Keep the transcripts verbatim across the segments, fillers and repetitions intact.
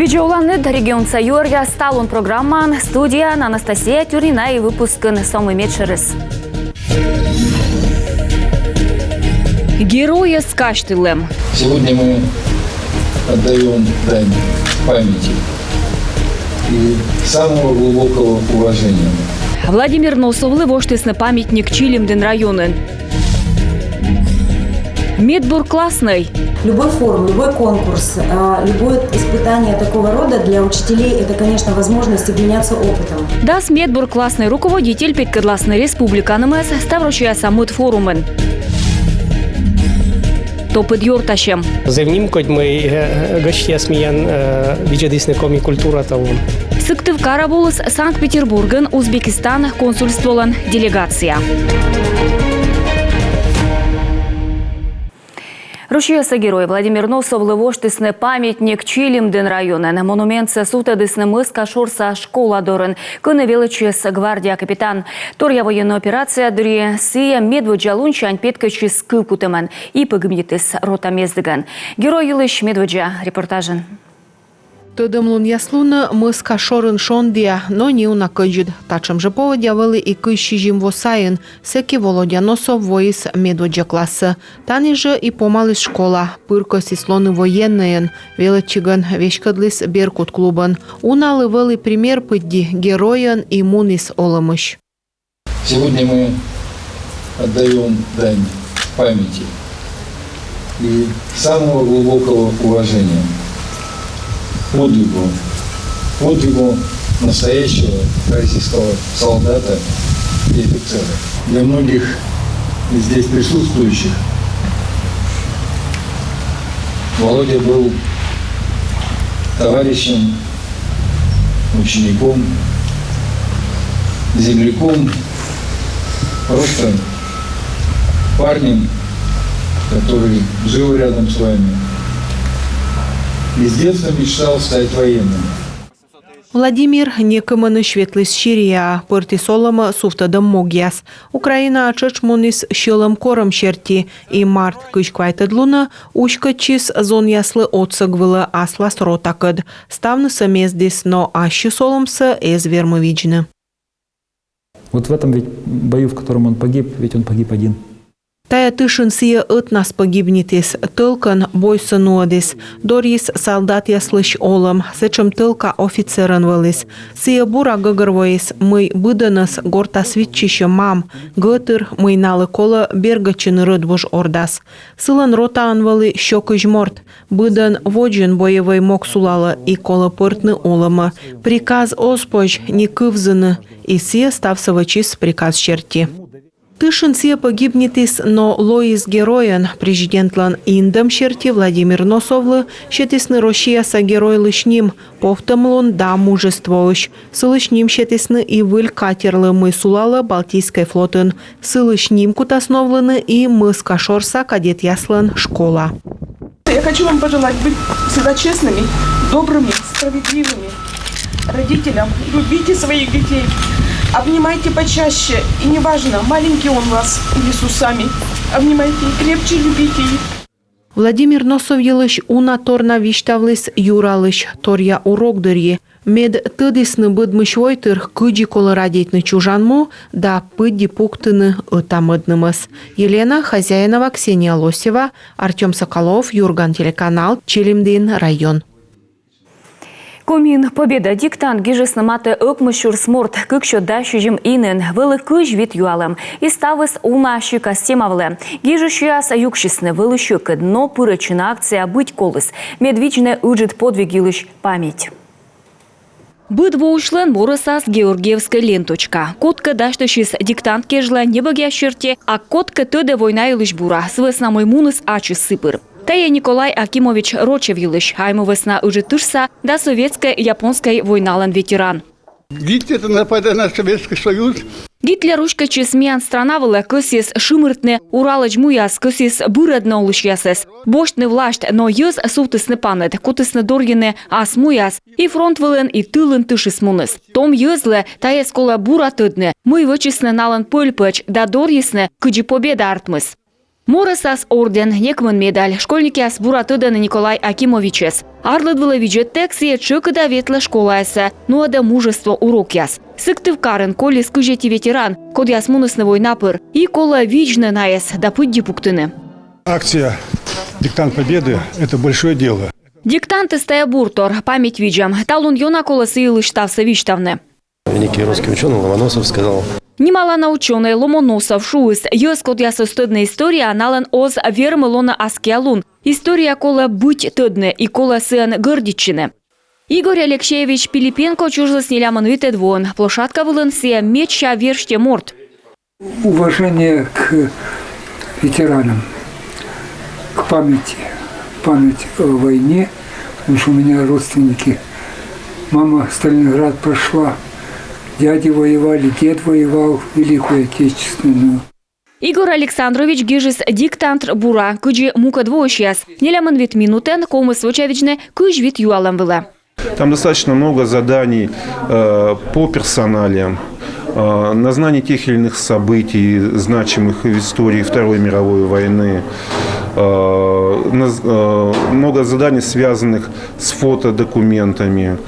Видза оланныд! Регионса юӧръяс «Талун» программаын. Студияын Анастасия Тюрнина. И выпускын со мый медшӧрыс. Геройӧс казьтылӧм. Сегодня мы отдаём дань памяти и самого глубокого уважения. Владимир Носовлы восьтісны памятник Чилимдін районын. Медбур класснӧй. Любой форум, любой конкурс, а, любое испытание такого рода для учителей — это, конечно, возможность обменяться опытом. Дас медбур класснӧй руководитель петкӧдласны республиканымӧс, Ставроссияса мӧд форумын. Топыд ёртасьӧм. Зэв нимкодь, мый, э, гӧсьтъяс миян, э, видзӧдісны коми культура талун. Сыктывкарӧ воліс Санкт-Петербургын Узбекистан консульстволӧн делегация. Россияса Герой Владимир Носовлы восьтісны памятник Чилимдін районын. Монументсӧ сувтӧдісны Мӧскашорса школа дорын, кӧні велӧдчис гвардия капитан. Торъя военнӧй операция дырйи сійӧ медводдза лунсянь петкӧдчис кывкутӧмӧн и погибнитіс рота мездігӧн. Герой йылысь медводдза репортажын. Тӧдӧмлунъяс лунӧ Мӧскашорын шондіа, но не уна кӧдзыд. Татшӧм жӧ поводдя вӧлі и кызь сизим во сайын. Сэки Володя Носов воис медводдза классӧ. Тані жӧ и помаліс школа. Пыр кӧсйис лоны военнӧйӧн, велӧдчигӧн веськӧдліс «Беркут» клубӧн. Уналы вӧлі пример пыдди, геройӧн и муніс олӧмысь. Сегодня мы отдаём дань памяти и самого глубокого уважения подвигу, подвигу настоящего российского солдата и офицера. Для многих из здесь присутствующих Володя был товарищем, учеником, земляком, просто парнем, который жил рядом с вами и с детства мечтал стать военным. Владимир некымынысь ветліс Сирияӧ, пӧртіс олӧмӧ сувтӧдӧм могъяс. Украинаӧ тшӧтш муніс сьӧлӧм корӧм серти, и март кызь квайтӧд лунӧ уськӧдчис зонъяслы отсӧг вылӧ аслас ротакӧд. Ставнысӧ мездіс, но ассьыс олӧмсӧ эз вермы видзны. Вот в этом ведь бою, в котором он погиб, ведь он погиб один. Тайӧ тышын сійӧ ӧтнас погибнитіс, тӧлкӧн бойсӧ нуӧдіс, дорйис солдатъяслысь олӧм, сэтшӧм тӧлка офицерӧн вӧліс. Сійӧ бура гӧгӧрвоис, мый быдӧнӧс гортас виччысьӧ мам, гӧтыр, мый налы колӧ бергӧдчыны рӧдвуж ордас. Сылӧн ротаын вӧлі сё кызь морт. Быдӧн водзын боевӧй мог сулалӧ и колӧ пӧртны олӧмӧ. Приказ оз позь ни кывзыны, и сійӧ ставсӧ вӧчис приказ серти. Тышын сійӧ погибнитіс, но лоис геройӧн. Президентлӧн индӧм серти Владимир Носовлы сетісны Россияса Геройлысь ним, повтӧмлун да мужествоысь. Сылысь ним сетісны и выль катерлы, мый сулалӧ Балтийскӧй флотын. Сылысь ним кутас новлыны и Мӧскашорса кадетъяслӧн школа. Я хочу вам пожелать быть всегда честными, добрыми, справедливыми. Родителям: любите своих детей, обнимайте почаще, и неважно, маленький он у вас или с усами, обнимайте и крепче любите их. Владимир Носов йылысь уна торна висьтавліс Юралысь торъя урок дырйи. Мед тӧдісны быдмысь войтыр, кыдзи колӧ радейтны чужан му да пыдди пуктыны ӧта-мӧднымӧс. Елена Хозяинова, Ксения Лосева, Артём Соколов, «Юрган» телеканал, Чилимдін район. Комиын «Победа» диктант гижисны матӧ ӧкмыссюрс морт кыксё дас сизим инын. Вӧлі кызь вит юалӧм, и ставыс уна сикас тема вылӧ. Гижысьяс юксисны вӧлі сьӧкыд, но пырӧдчыны акцияӧ быть коліс, мед видзны ыджыд подвиг йылысь память. Быд воысьлӧн морӧсас георгиевскӧй ленточка. Кодкӧ дасьтысис диктант кежлӧ небӧгъяс серти, а кодкӧ тӧдӧ война йылысь бура, сы вӧсна мый муніс ачыс сы пыр. Тайӧ Николай Акимович Рочев йылысь, Айму вӧсна Ыджыд тышса да Советскӧй-японскӧй войналӧн ветеран. Гитлер нападает на Советский Союз. Гитлер уськӧдчис миян страна вылӧ, кӧсйис шымыртны Уралӧдз муяс, кӧсйис бырӧдны олысьясӧс, босьтны власьт, но йӧз сувтісны паныд, кутісны дорйыны ас муяс. И фронт вылын, и тылын тышыс муніс. Том йӧзлы тайӧс колӧ бура тӧдны, мый вӧчисны налӧн пӧль-пӧч да дорйисны, кыдзи победа артмис. Морӧсас орден, некымын медаль. Школьникъяс бура тӧдӧны Николай Акимовичӧс. Арлыд вылӧ видзӧдтӧг сійӧ тшӧкыда ветлӧ школаясӧ, нуӧдӧ мужество урокъяс. Сыктывкарын колис кызь ӧти ветеран, кодъяс мунісны война пыр. И колӧ видзны найӧс да пыдди пуктыны. Акция «Диктант Победы» — это большое дело. Диктантыс — тайӧ буртор, память видзӧм. Талун ёна колӧ сы йылысь ставсӧ висьтавны. Некий русский учёный Ломоносов сказал: Нималана учёнӧй Ломоносов шуис: йӧз, кодъясӧс тӧдны история, налӧн оз вермы лоны аскиа лун. История колӧ быть тӧдны и колӧ сыӧн гордитчыны. Игорь Алексеевич Пилипенко чужис нелямын витӧд воын. Площадка вылын сійӧ медся верстьӧ морт. Уважение к ветеранам, к памяти, память о войне, потому что у меня родственники, мама Сталинград прошла, дяди воевали, дед воевал в Великую Отечественную. Игорь Александрович гижис диктант бура, кыдзи мукӧд воысьяс. Нелямын вит минутӧн ковмис вочавидзны кызь вит юалӧм вылӧ. Там достаточно много заданий э, по персоналиям, э, на знание тех или иных событий, значимых в истории Второй мировой войны. Э, на з- э, много заданий, связанных с фотодокументами.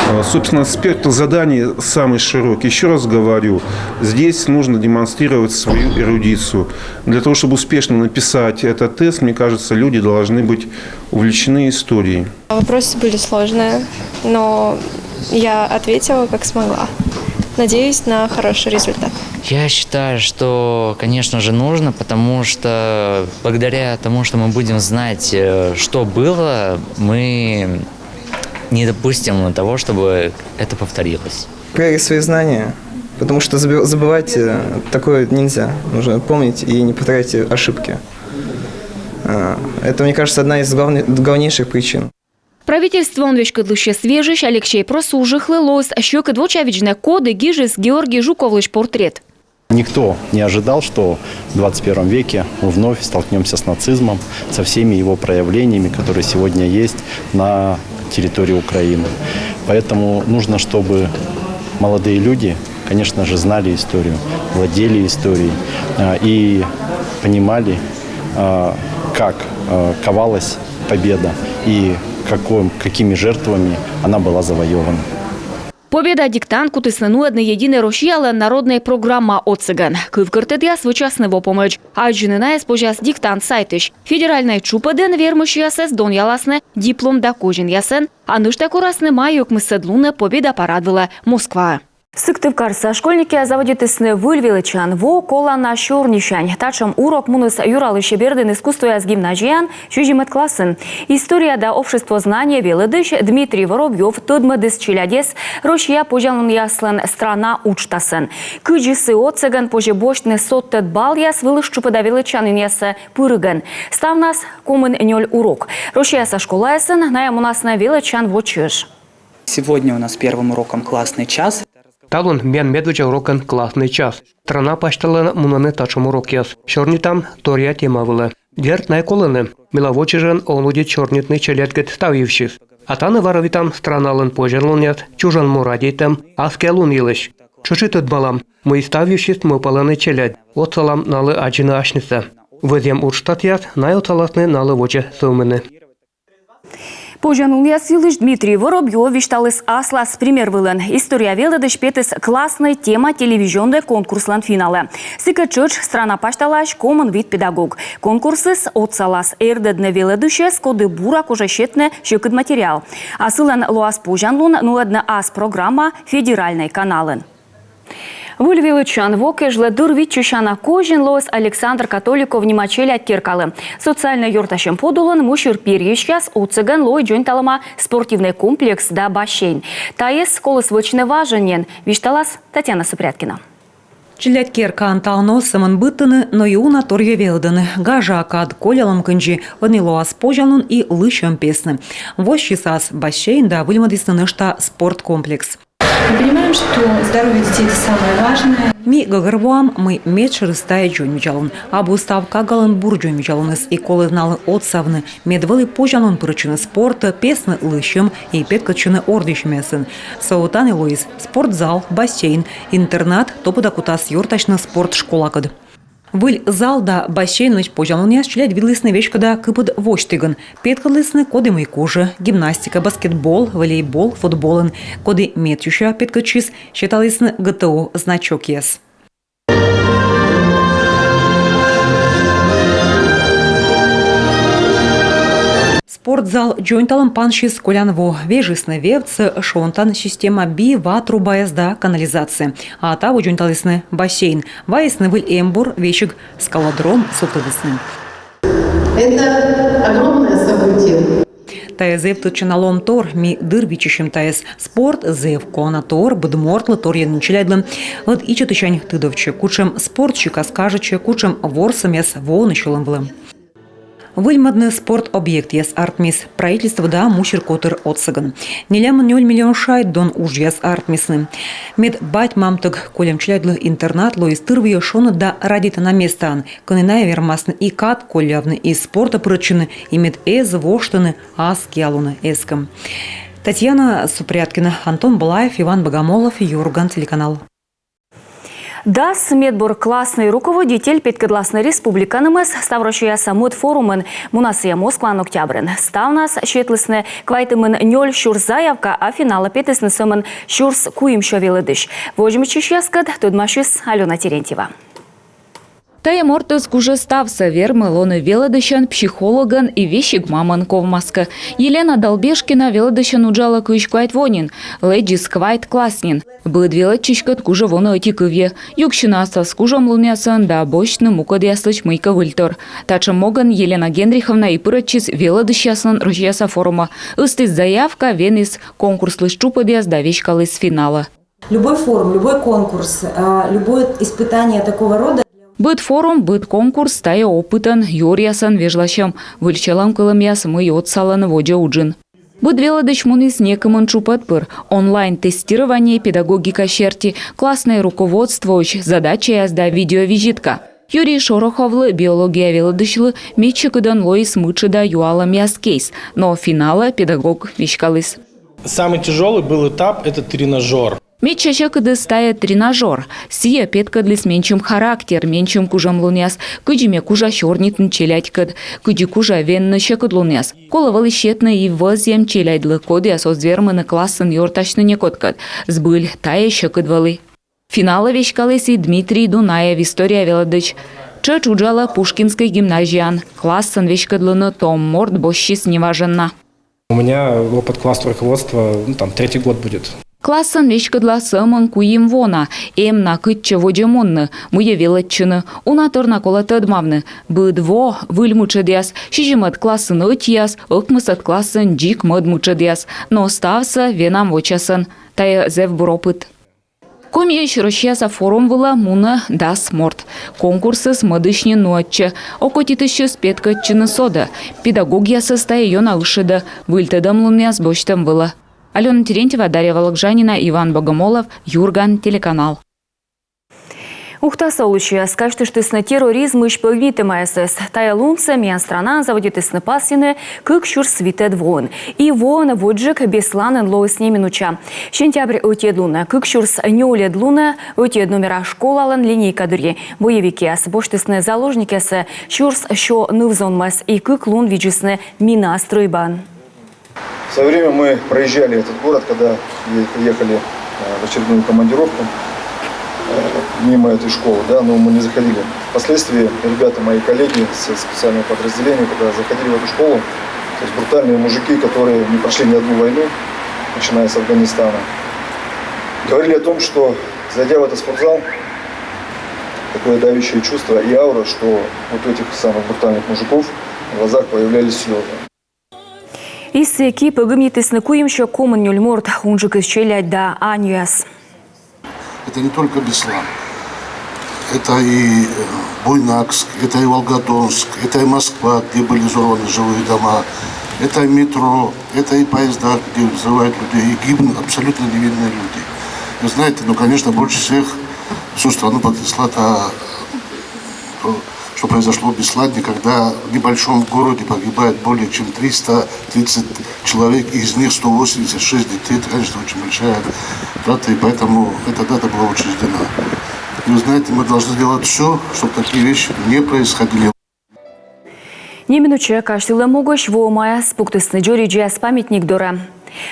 Э, Собственно, спектр заданий самый широкий. Еще раз говорю, здесь нужно демонстрировать свою эрудицию. Для того, чтобы успешно написать этот тест, мне кажется, люди должны быть увлечены историей. Вопросы были сложные, но я ответила, как смогла. Надеюсь на хороший результат. Я считаю, что, конечно же, нужно, потому что благодаря тому, что мы будем знать, э, что было, мы не допустим того, чтобы это повторилось. Проверить свои знания, потому что заби- забывать э, такое нельзя. Нужно помнить и не повторять ошибки. Э, Это, мне кажется, одна из главных, главнейших причин. Правительствоӧн веськӧдлысьӧс вежысь Алексей Просужихлы лоис сьӧкыд вочавидзны, коді гижис Георгий Жуковлысь портрет. Никто не ожидал, что в двадцать первом веке мы вновь столкнемся с нацизмом, со всеми его проявлениями, которые сегодня есть на территории Украины. Поэтому нужно, чтобы молодые люди, конечно же, знали историю, владели историей э, и понимали, э, как э, ковалась победа и каким, какими жертвами она была завоевана. Победа диктант кутісны нуӧдны «Единая Россиялӧн» народнӧй программа отсӧгӧн. Кывкӧртӧдъяс вӧчасны во помӧдз. Аддзыны найӧс позяс диктант сайтысь. Федеральнӧй тшупӧдын вермысьясӧс донъяласны диплом да козинъясӧн. А нӧшта корасны май ӧкмысӧд лунӧ Победа парад вылӧ Москваӧ. Сыктывкарса школьникъяс заводитісны выль велӧдчан во колана сёрнисянь. Татшӧм урок муніс Юралысь бердын искусствояс гимназияын сизимӧд классын. История да обществознание велӧдысь Дмитрий Воробьёв тӧдмӧдіс челядьӧс Россия позянлунъяслӧн страна уджтасӧн. Кыдзи сы отсӧгӧн позьӧ босьтны содтӧд баллъяс вылыс тшупӧда велӧдчанінъясӧ пыригӧн. Ставнас комын нёль урок. Россияса школаясын найӧ мунасны велӧдчан во чӧж. Сегодня у нас первым уроком классный час. Талун миян медводдза урокӧн классный час. Страна пасьталӧ мунӧны татшӧм урокъяс. Сёрнитам торъя тема вылӧ. Дерт, найӧ колӧны. Мыйла во чӧжӧн он удит сёрнитны челядьгӧд став йывсьыс. А тані варовитам страналӧн позянлунъяс, чужан му радейтӧм, аскиа лун йылысь. Тшӧтш и тӧдмалам, мый став йывсьыс мӧвпалӧны челядь. Отсалам налы аддзыны асьнысӧ. Вӧзйӧм уджтасъяс найӧ отсаласны налы водзӧ сӧвмыны. Позянлунъяс йылысь Дмитрий Воробьёв висьталіс аслас пример вылын. История велӧдысь петіс классный тема телевизионнӧй конкурслӧн финалӧ. Сыкӧд тшӧтш страна пасьталаысь комын вит педагог. Конкурсыс отсалас эрдӧдны велӧдысьӧс, коді бура кужӧ сетны сьӧкыд материал. А сылӧн лоас позянлун нуӧдны ас программа федеральнӧй каналын. Выль велӧдчан во кежлӧ дыр виччысяна козин лоис Александр Католиков нима челядь керкалы. Социальнӧй ёртасьӧм подулын мусир перйысьяс отсӧгӧн лои дзоньталӧма спортивнӧй комплекс да бассейн. Тайӧс коліс вӧчны важӧн нин, висьталас Татьяна Сыпряткина. Челядь керкаын талун оз сӧмын быдтыны, но и уна торйӧ велӧдны. Гажаа кад, коллялӧм кындзи, ӧні лоас позянлун и лыйсьӧм песны. Воссис ас бассейн да выльмӧдісны нӧшта спорткомплекс. Мы понимаем, что здоровье детей — это самое важное. Ми гӧгӧрвоам, мый медшӧрыс — тайӧ дзоньвидзалун. Абу став кагалӧн бур дзоньвидзалуныс, и колӧ налы отсавны. Мед вӧлі позянлун пырӧдчыны спортӧ, песны лыйсьӧм и петкӧдчыны ордйысьӧмъясӧн. Со тані лоис спортзал, бассейн, интернат, топыда кутас ёртасьны спортшколакӧд. Выль зал да бассейн лысь позянлунъяс челядь видлісны веськыда кыпыд восьтігӧн. Петкӧдлісны, коді мый кужӧ: гимнастика, баскетбол, волейбол, футболын. Коді медсюся петкӧдчис, сеталісны ГТО значокъяс. Спортзал дзоньталӧм пансис колян во. Вежисны вевтсӧ, шонтан система би, ва трубаяс да канализация. А таво дзоньталісны бассейн. Вайисны выль эмбур, весиг скалодром сувтӧдісны. Это огромное событие. Тайӧ зэв тӧдчана лоӧмтор, ми дыр виччысим тайӧс. Спорт — зэв колана тор, быд мортлы, торйӧн челядьлы. Ӧд ичӧтысянь тыдовтчӧ, кутшӧм спорт сикас кажитчӧ, кутшӧм ворсӧмъяс воӧны сьӧлӧм вылӧ. Выльмӧдны спорт объектъяс артмис правительство да мусир котыр отсӧгӧн. Нелямын нёль миллион шайт дон уджъяс артмисны. Мед бать-мамтӧг кольӧм челядьлы интернат лоис тырвыйӧ шоныд да радейтана местаын, кӧні найӧ вермасны и кад коллявны, и спортӧ пырӧдчыны, и мед эз воштыны ас киалуны эскӧм. Татьяна Супряткина, Антон Балаев, Иван Богомолов, Юрган телеканал. Дас медбур классный руководитель петкӧдласны республиканымӧс ставроссияса мӧд форумын. Мунас сійӧ Москваын октябрын. Ставнас сетлісны квайтымын нёль сюрс заявка, а финалӧ петісны сӧмын сюрс куимсё велӧдысь. Водзмӧстчысьяскӧд тӧдмасис Алёна Терентьева. Тайӧ мортыс кужӧ ставсӧ, вермӧ лоны велӧдысьӧн, психологӧн и весиг мамӧн ковмас кӧ. Елена Долбешкина велӧдысьӧн уджалӧ кызь квайт во нин, лэдзис квайт класс нин. Быд велӧдчыськӧд кужӧ воны ӧти кывйӧ: юксьыны аслас кужӧмлунъясӧн да босьтны мукӧдъяслысь мыйкӧ выльтор. Татшӧм могӧн Елена Генриховна и пырӧдчис велӧдысьяслӧн Россияса форумӧ. Ыстіс заявка, венис конкурслысь тшупӧдъяс да веськаліс финалӧ. Любой форум, любой конкурс, а, любое испытание такого рода. Быд форум, быд конкурс — тайӧ опытӧн, юӧръясӧн вежласьӧм, выль сьӧлӧм кылӧмъяс, мый отсалӧны водзӧ уджын. Быд велӧдысь муніс некымын тшупӧд пыр. Онлайн-тестирование педагогика серти, классное руководствоысь задачаяс да видеовизитка. Юрий Шороховлы, биология велӧдысьлы, медсьӧкыдӧн лоис мытшӧда юалӧмъяс кейс, но финалӧ педагог веськаліс. Самый тяжелый был этап — это тренажер. Медся сьӧкыдыс — тайӧ тренажер. Сійӧ петкӧдліс менсьым характер, менсьым кужӧмлунъяс, кыдзи ме кужа сёрнитны челядькӧд, кыдзи кужа венны сьӧкыдлунъяс. Колӧ вӧлі сетны и вӧзйӧм челядьлы, кодъяс оз вермыны классын ёртасьны некодкӧд. Збыль, тайӧ сьӧкыд вӧлі. Финалӧ веськаліс и Дмитрий Дунаев, история велӧдысь. Тшӧтш уджалӧ Пушкинскӧй гимназияын. Классын веськӧдлыны том морт босьтсис неважӧн на. У меня опыт классного руководства, ну, там, третий год будет. Классын веськӧдла сӧмын куим во на. Эм на кытчӧ водзӧ мунны, мыйӧ велӧдчыны. Уна тор на колӧ тӧдмавны. Быд во — выль мытшӧдъяс. Сизимӧд классын ӧтияс, ӧкмысӧд классын дзик мӧд мытшӧдъяс. Но ставсӧ венам вочасӧн. Тайӧ зэв бур опыт. Комиысь Россияса форум вылӧ мунӧ дас морт. Конкурсыс мӧдысь нин нуӧдчӧ. Окотитысьыс петкӧдчыны содӧ. Педагогъясӧс тайӧ ёна ышӧдӧ выльтӧдӧмлунъяс босьтӧм вылӧ. Алёна Терентьева, Дарья Вологжанина, Иван Богомолов, Юрган телеканал. Ухтаса олысьяс казьтыштісны терроризмысь пӧгибнитӧмаясӧс. Тайӧ лунсӧ миян странаын заводитісны пасйыны кык сюрс витӧд воын. И воӧн водзджык Бесланын лоис неминуча. Сентябрь ӧтиӧд лунӧ, кык сюрс нёльӧд лунӧ, ӧтиӧд номера школалӧн линейка дырйи боевикъяс босьтісны заложникъясӧ сюрс сё ныв-зонмӧс и кык лун видзисны мина стрӧйбаын. В свое время мы проезжали этот город, когда е- ехали, э, в очередную командировку, э, мимо этой школы, да, но мы не заходили. Впоследствии ребята, мои коллеги со специального подразделения, когда заходили в эту школу, то есть брутальные мужики, которые не прошли ни одну войну, начиная с Афганистана, говорили о том, что, зайдя в этот спортзал, такое давящее чувство и аура, что вот у этих самых брутальных мужиков в глазах появлялись слезы. Исыки пӧгибнитісны куимсё комын нёль морт, унджыкыс челядь да аньяс. Это не только Беслан. Это и, э, Буйнакск, это и Волгодонск, это и Москва, где были взорваны жилые дома, это и метро, это и поезда, где взрывают людей, и гибнут абсолютно невинные люди. Вы знаете, ну, конечно, больше всех всю страну потрясла та, то, что произошло в Беслане, когда в небольшом городе погибает более чем триста тридцать человек, из них сто восемьдесят шесть детей. Это, конечно, очень большая трата, и поэтому эта дата была учреждена. Вы знаете, мы должны сделать все, чтобы такие вещи не происходили. Неминуча казьтылӧм могысь воӧмаяс пуктісны дзоридзьяс памятник дорӧ.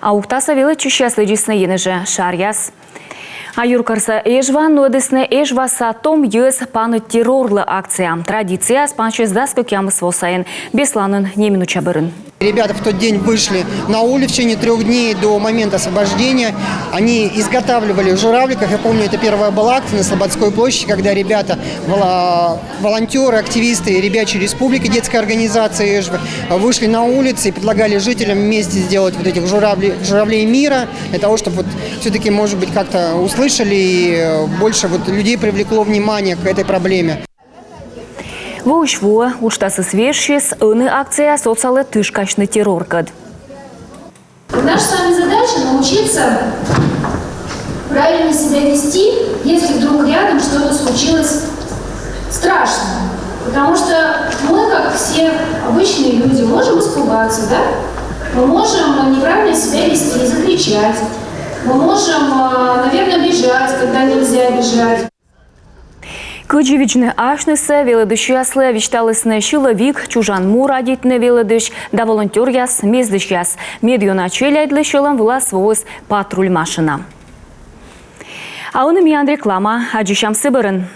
А Ухтаса велӧдчысьяс лэдзисны енэжӧ шаръяс. А юркарса Эжваын нуӧдісны «Эжваса том йӧз паныд террорлы» акция. Традицияыс пансис дас кӧкъямыс во сайын, Бесланын неминуча бӧрын. Ребята в тот день вышли на улицу в течение трех дней до момента освобождения. Они изготавливали в журавликах. Я помню, это первая была акция на Слободской площади, когда ребята, волонтеры, активисты Ребячей республики, детской организации Эжвы, вышли на улицы и предлагали жителям вместе сделать вот этих журавлей, журавлей мира, для того, чтобы вот все-таки, может быть, как-то услышали и больше вот людей привлекло внимание к этой проблеме. Воысь воӧ уджтасыс вежсис, ӧні акцияыс отсалӧ тышкасьны терроркӧд. Наша с вами задача научиться правильно себя вести, если вдруг рядом что-то случилось страшное. Потому что мы, как все обычные люди, можем испугаться, да? Мы можем неправильно себя вести, закричать. Мы можем, э, наверное, бежать, когда нельзя бежать. Кыдзи видзны асьнысӧ велӧдысьяслы висьталісны силовик, чужан му радейтны велӧдысь да волонтёръяс, мездысьяс. Медъёна челядьлы сьӧлӧм вылас воис патруль машина. А ӧні миян реклама, аддзысям сы бӧрын.